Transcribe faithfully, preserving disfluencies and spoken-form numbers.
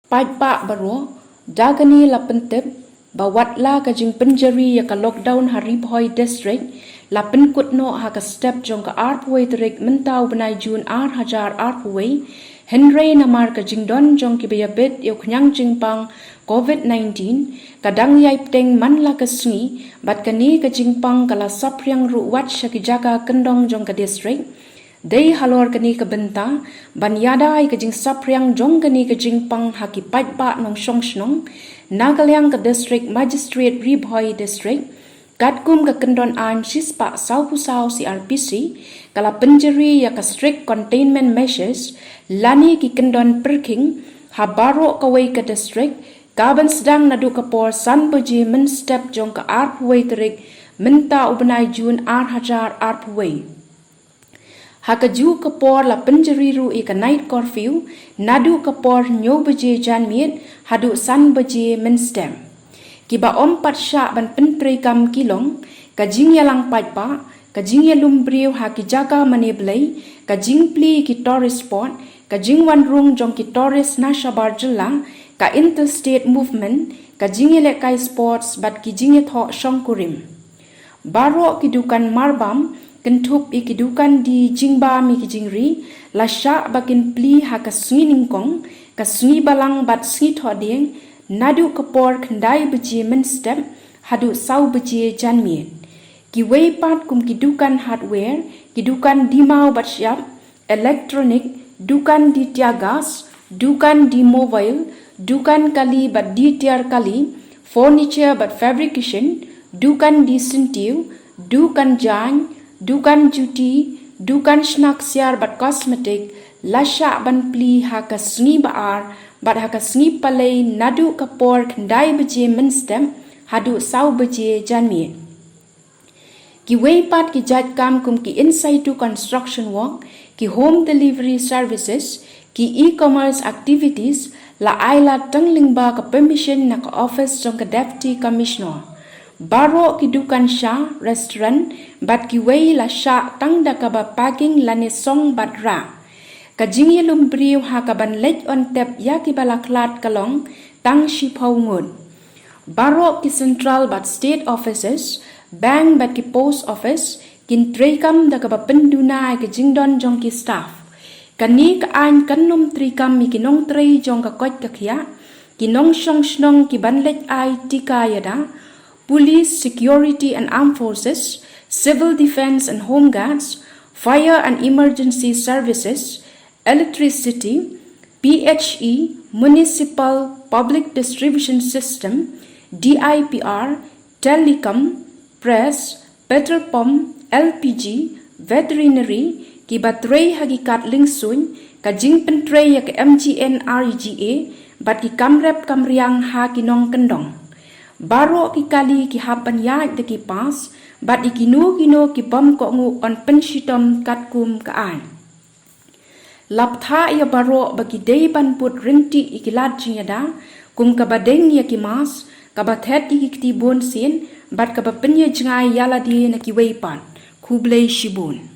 Paidbah baroh, da kane la pyntip ba watla ka jingpynjari ïa ka lockdown ha Ri Bhoi District la pynkut noh ha ka step jong ka arphew wei tarik mynta u bnai Jun ar hajar arphew wei, hynrei namar ka jingdon jong kiba ïabit ïa u khñiang jingpang COVID nineteen, ka dang ïai pteng man la ka sngi, bad kane ka jingpang ka la saphriang ruh wat sha ki jaka kyndong jong ka district. Dei halor kane ka bynta ban ïada ïa ka jingsaphriang jong kane ka jingpang ha ki paidbah nongshong shnong, na ka liang ka District Magistrate Ri Bhoi District, katkum ka kyndon aiñ shispah sawphew saw C R P C, ka la pynjari ïa ka strict containment measures lane ki kyndon pyrkhing ha baroh kawei ka district, ka ban sdang naduh ka por san baje mynstep jong ka arphew wei tarik mynta u bnai Jun ar hajar arphew wei. Ha kajuh ka por la pynjari ruh ïa ka night curfew naduh ka por hynñiew baje janmiet haduh san baje mynstep. Kiba ym pat shah ban pyntreikam ki long ka jingïalang paidbah, ka jingïalum briew ha ki jaka mane blei, ka jingplie ïa ki tourist spot, ka jingwan rung jong ki tourist na shabar jylla, ka interstate movement, ka jingïalehkai sports bad ki jingïathoh shongkurim. Baroh ki dukan marbam, kynthup ïa ki dukan die jingbam ïa ki jingri, la shah ba kin plie ha ka sngi nyngkong, ka sngi balang bad sngi thohdieng, naduh ka por khyndai baje mynstep haduh saw baje janmiet. Kiwei pat kum ki dukan hardware, ki dukan die maw bad shyiap, electronic, dukan die tiar gas, dukan die mobile, dukan kali bad die tiar kali, furniture bad fabrication, dukan die syntiew, dukan jaiñ, dukan juti, dukan shna ksiar bad cosmetic, la shah ban plie ha ka sngi ba ar bad ha ka sngi palei naduh ka por khyndai baje mynstep haduh saw baje janmiet. Kiwei pat ki jait kam kum ki in situ construction work, ki home delivery services, ki e-commerce activities, la ai lad tang lyngba ka permission na ka office jong ka Deputy Commissioner. Baroh ki dukan sha, restaurant, bad kiwei la shah tang da kaba parking lane song bad rak. Ka jingïalum briew ha ka ban leit on tep ïa kiba la khlad ka long tang shiphew ngut. Baroh ki central bad state offices, bank bad ki post office, kin treikam da kaba pynduna ïa ka jingdon jong ki staff. Kane ka aiñ kan nym treikam ïa ki nongtrei jong ka koit ka khiah, ki nongshong shnong ki ban leit ai tika ïada, police, security and armed forces, civil defence and home guards, fire and emergency services, electricity, P H E, municipal public distribution system, D I P R, telecom, press, petrol pump, L P G, veterinary, kiba trei ha ki kad lyngsuiñ, ka jingpyntrei ïa ka M G N R E G A, bad ki kam rep kam riang ha ki nongkyndong. Baroh ki kali ki hap ban ïaid da ki pass, bad ïa kino kino ki bym kohnguh yn pynshitom katkum ka aiñ. La bthah ïa baroh ba ki dei ban bud ryntih ïa ki lad jingïada, kum kaba deng ïa ki mask, kaba thet ïa ki kti bunsien, bad kaba pynïajngai ïa lade na kiwei pat. Khublei shibun.